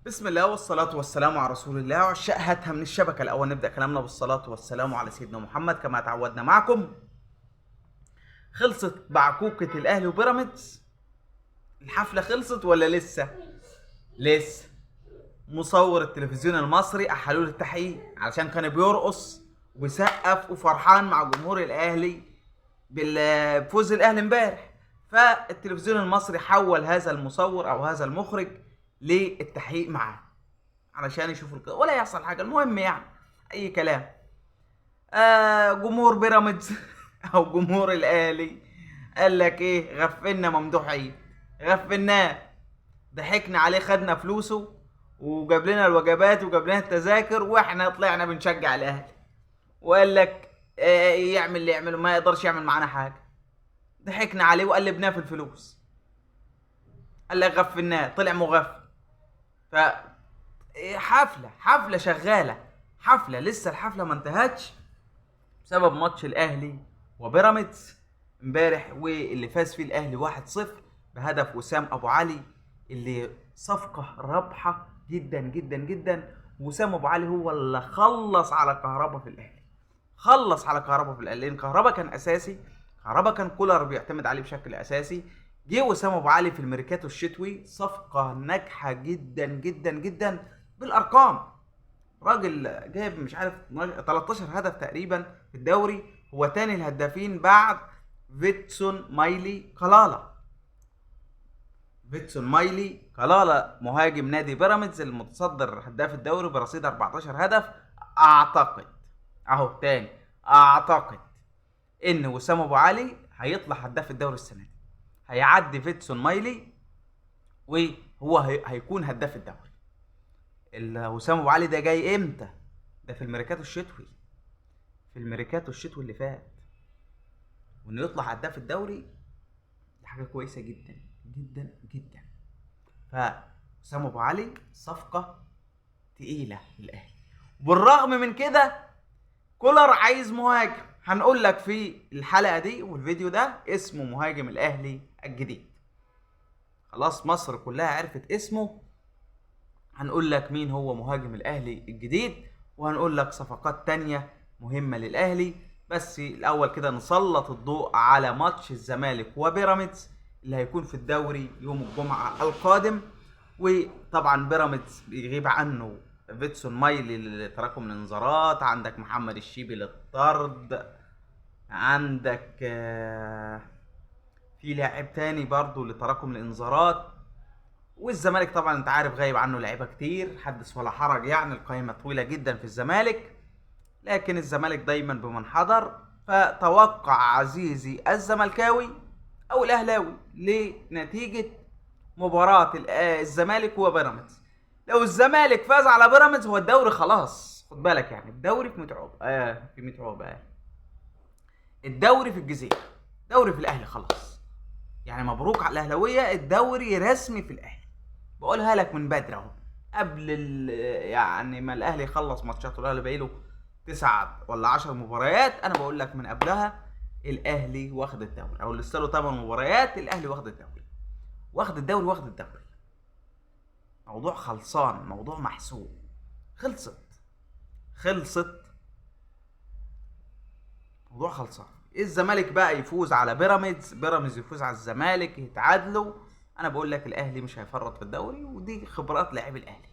بسم الله والصلاة والسلام على رسول الله. عشاق هاتها من الشبكة. الأول نبدأ كلامنا بالصلاة والسلام على سيدنا محمد كما تعودنا معكم. خلصت بعكوكة الأهلي وبيراميدز؟ الحفلة خلصت ولا لسه؟ لسه. مصور التلفزيون المصري أحلوا له التحقيق علشان كان بيرقص وسقف وفرحان مع جمهور الأهلي بفوز الأهلي امبارح، فالتلفزيون المصري حول هذا المصور أو هذا المخرج للتحقيق معاه علشان يشوفوا ولا يحصل حاجة. المهم يعني أي كلام. جمهور بيراميدز أو جمهور الأهلي قال لك إيه؟ غفلنا ممدوح عيد، غفلناه، ضحكنا عليه، خدنا فلوسه وجاب لنا الوجبات وجاب لنا التذاكر واحنا طلعنا بنشجع الاهلي. وقال لك يعمل اللي يعمله، ما يقدرش يعمل معانا حاجة، ضحكنا عليه وقلبناه في الفلوس. قال لك غفلناه، طلع مغفل. ف حفلة شغالة، حفلة لسه الحفلة ما انتهتش بسبب ماتش الاهلي وبيراميدز امبارح، واللي فاز فيه الاهلي 1-0 بهدف وسام ابو علي، اللي صفقة رابحه جدا جدا جدا. وسام ابو علي هو اللي خلص على كهربا في الاهلي، خلص على كهربا في الاهلي، لان كهربا كان اساسي، كهربا كان كولر بيعتمد عليه بشكل اساسي. جه وسام ابو علي في الميركاتو الشتوي، صفقة ناجحة جدا جدا جدا بالارقام. راجل جايب مش عارف 13 هدف تقريبا في الدوري، هو تاني الهدافين بعد فيتسون مايلي كلالا. فيتسون مايلي كلالا مهاجم نادي بيراميدز المتصدر هداف الدوري برصيد 14 هدف. اعتقد اهو تاني، اعتقد ان وسام ابو علي هيطلع هداف الدوري السنة دي، هيعدي فيتسون مايلي وهو هيكون هداف الدوري. وسام ابو علي ده جاي امتى؟ ده في الميركاتو الشتوي، في الميركاتو الشتوي اللي فات. وانه يطلع هداف الدوري دي حاجة كويسة جدا جدا جدا. فوسام ابو علي صفقة تقيلة للاهلي. وبالرغم من كده كولر عايز مهاجم، هنقول لك في الحلقة دي والفيديو ده اسمه مهاجم الاهلي الجديد. خلاص مصر كلها عرفت اسمه، هنقول لك مين هو مهاجم الاهلي الجديد، وهنقول لك صفقات تانية مهمة للاهلي. بس الاول كده نسلط الضوء على ماتش الزمالك وبيراميدز اللي هيكون في الدوري يوم الجمعة القادم. وطبعا بيراميدز بيغيب عنه فيتسون مايلي لتراكم الانذارات، عندك محمد الشيبي للطرد، عندك في لاعب تاني برضو لتراكم الانذارات. والزمالك طبعا انت عارف غايب عنه لعيبة كتير، حدث ولا حرج، يعني القائمة طويلة جدا في الزمالك، لكن الزمالك دايما بمن حضر. فتوقع عزيزي الزملكاوي او الاهلاوي لنتيجة مباراة الزمالك وبيراميدز. لو الزمالك فاز على بيراميدز هو الدوري خلاص، خد بالك، يعني الدوري في متعوب، في متعوب، الدوري في الجزيرة، دوري في الاهلي خلاص. يعني مبروك على الاهلاوية، الدوري رسمي في الاهلي، بقولها لك من بدري اهو، قبل يعني ما الاهلي يخلص ماتشاته. الاهلي باقي له 9 ولا 10 مباريات، انا بقول لك من قبلها الاهلي واخد الدوري، او لسه له 8 مباريات الاهلي واخد الدوري، واخد الدوري، واخد الدوري. موضوع خلصان، موضوع محسوب، خلصت، خلصت، موضوع خلصان. الزمالك بقى يفوز على بيراميدز، بيراميدز يفوز على الزمالك، يتعادلوا. انا بقول لك الاهلي مش هيفرط في الدوري، ودي خبرات لاعبي الاهلي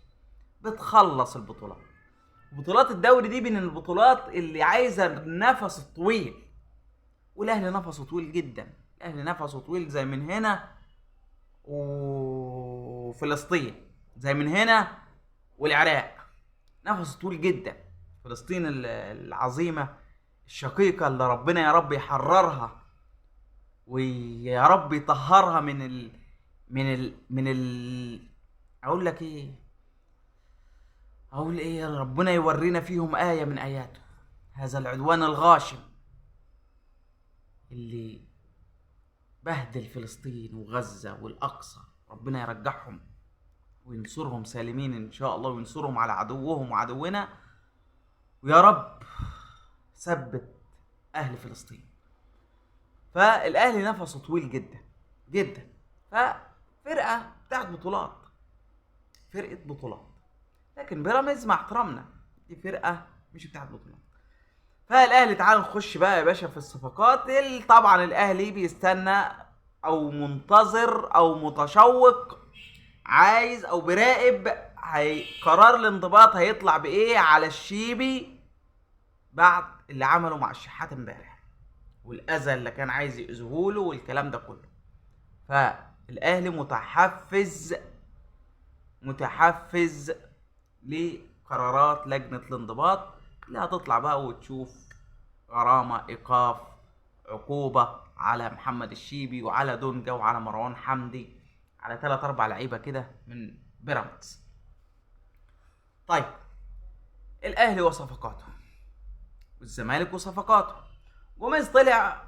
بتخلص البطولات. بطولات الدوري دي من البطولات اللي عايزه النفس الطويل، والاهلي نفسه طويل جدا. الاهلي نفسه طويل زي من هنا وفلسطين، زي من هنا والعراق، نفسه طويل جدا. فلسطين العظيمة الشقيقة اللي ربنا يا رب يحررها ويا رب يطهرها من ال من ال من ال اقول لك ايه، اقول ايه، ربنا يورينا فيهم آية من آياته، هذا العدوان الغاشم اللي بهدل فلسطين وغزة والأقصى. ربنا يرجعهم وينصرهم سالمين إن شاء الله، وينصرهم على عدوهم وعدونا، ويا رب ثبت أهل فلسطين. فالأهلي نفسه طويل جدا جدا، ففرقة بتاعت بطولات، فرقه بطولات، لكن بيراميدز مع احترامنا دي فرقه مش بتاعت بطولات. فالاهلي تعال نخش بقى يا باشا في الصفقات. طبعا الاهلي بيستنى او منتظر او متشوق، عايز او بيراقب قرار الانضباط هيطلع بايه على الشيبي بعد اللي عمله مع الشحات امبارح والاذى اللي كان عايز يأذيهوله والكلام ده كله. فالاهلي متحفز لقرارات لجنة الانضباط اللي هتطلع بقى وتشوف غرامة، ايقاف، عقوبة على محمد الشيبي وعلى دونجا وعلى مروان حمدي، على 3-4 لعيبة كده من بيراميدز. طيب الاهلي وصفقاته والزمالك وصفقاته. جوميز طلع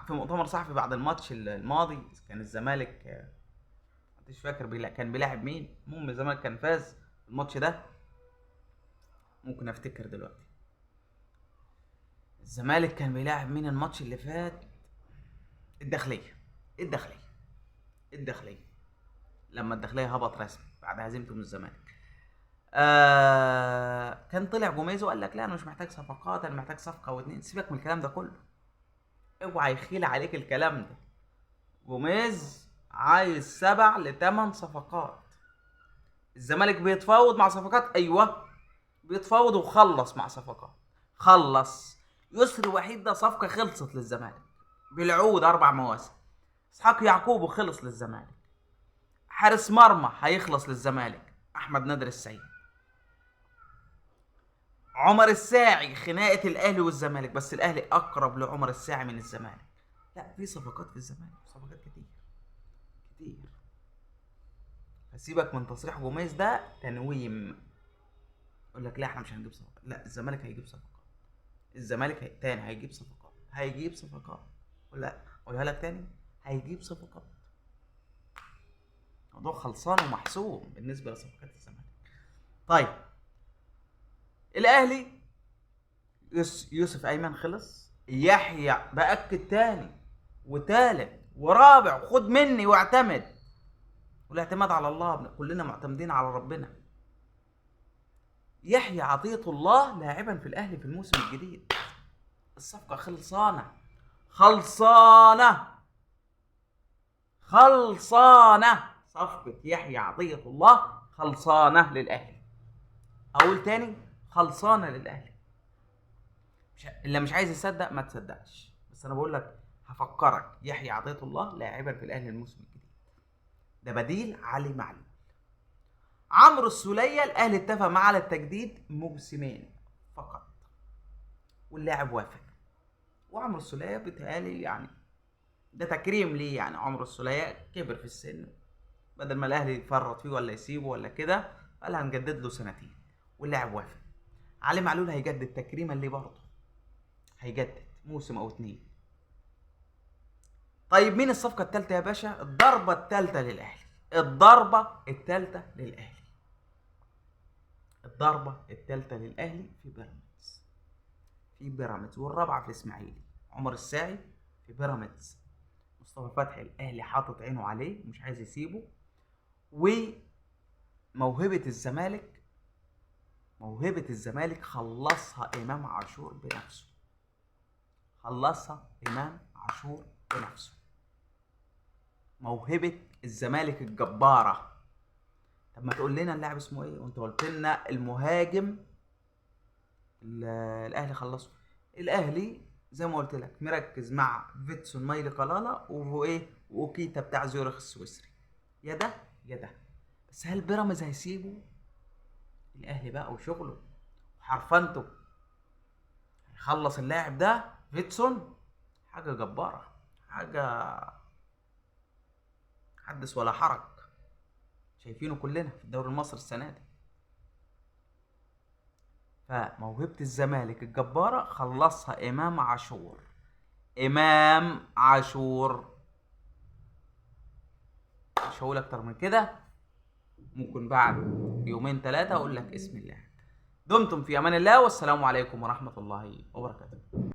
في مؤتمر صحفي بعد الماتش الماضي، كان الزمالك مش فاكر كان بيلاعب مين، المهم الزمالك كان فاز الماتش ده، ممكن افتكر دلوقتي الزمالك كان بيلاعب مين الماتش اللي فات، الداخلية. الداخلية لما الداخلية هبط رسمي بعد هزيمته من الزمالك. كان طلع جوميز وقال لك لا انا مش محتاج صفقات، انا محتاج صفقة واتنين. سيبك من الكلام ده كله، اوعى يخيل عليك الكلام ده. جوميز عايز 7 ل8 صفقات. الزمالك بيتفاوض مع صفقات، ايوه بيتفاوض وخلص مع صفقات، خلص. يسري وحيد ده صفقة خلصت للزمالك بالعود 4 مواسم. اسحاق يعقوب خلص للزمالك. حارس مرمى هيخلص للزمالك احمد نادر السيد. عمر الساعي خناقه الاهلي والزمالك، بس الاهلي اقرب لعمر الساعي من الزمالك. لا في صفقات في الزمالك، صفقات كتير كتير. فسيبك من تصريح جوميز ده تنويم، يقول لك لا احنا مش هنجيب صفقات، لا الزمالك هيجيب صفقات، الزمالك تاني هيجيب صفقات، هيجيب صفقات، ولا اقولها لك تاني هيجيب صفقات. الموضوع خلصان ومحسوم بالنسبة لصفقات الزمالك. طيب الاهلي يوسف ايمن خلص، يحيى باكد تاني وتالت ورابع، خد مني واعتمد، والاعتماد على الله، كلنا معتمدين على ربنا. يحيى عطية الله لاعبا في الاهلي في الموسم الجديد، الصفقة خلصانه خلصانه خلصانه، صفقة يحيى عطية الله خلصانه للاهلي. اقول تاني خلصانه للاهلي. اللي مش عايز يصدق ما تصدقش، بس انا بقول لك هفكرك، يحيى عطية الله لاعبا في الاهلي الموسم الجديد، ده بديل علي معلول. عمرو السولية الاهلي اتفق معاه على التجديد موسمين فقط، واللاعب وافق. وعمرو السولية بيتهيألي يعني ده تكريم ليه، يعني عمرو السولية كبر في السن، بدل ما الاهلي يفرط فيه ولا يسيبه ولا كده، قال هنجدد له 2 سنين، واللاعب وافق. علي معلول هيجدد تكريما ليه برضه، هيجدد موسم او 2. طيب مين الصفقة الثالثة يا باشا؟ الضربة الثالثة للاهلي، الضربة الثالثة للاهلي، الضربة الثالثة للاهلي في بيراميدز، في بيراميدز، والرابعة في الاسماعيلي. عمر الساعي في بيراميدز، مصطفى فتحي الاهلي حاطط عينه عليه مش عايز يسيبه. وموهبه الزمالك، موهبة الزمالك خلصها امام عاشور بنفسه، خلصها امام عاشور بنفسه. موهبة الزمالك الجبارة. طب ما تقول لنا اللاعب اسمه ايه؟ وانت قلت لنا المهاجم الاهلي خلصه. الاهلي زي ما قلت لك مركز مع فيتسون مايلي قلاله وايه واوكيتا بتاع زيورخ السويسري، يا ده يا ده. بس هل بيراميدز هيسيبه؟ الاهلي بقى وشغله وحرفنته هيخلص اللاعب ده فيتسون، حاجة جبارة، حاجة حدث ولا حرج، شايفينه كلنا في الدوري المصري السنة دي. فموهبه الزمالك الجبارة خلصها امام عاشور، امام عاشور. مش هقول اكتر من كده، ممكن بعد 2 3 اقول لك اسم اللاعب. دمتم في امان الله، والسلام عليكم ورحمة الله وبركاته.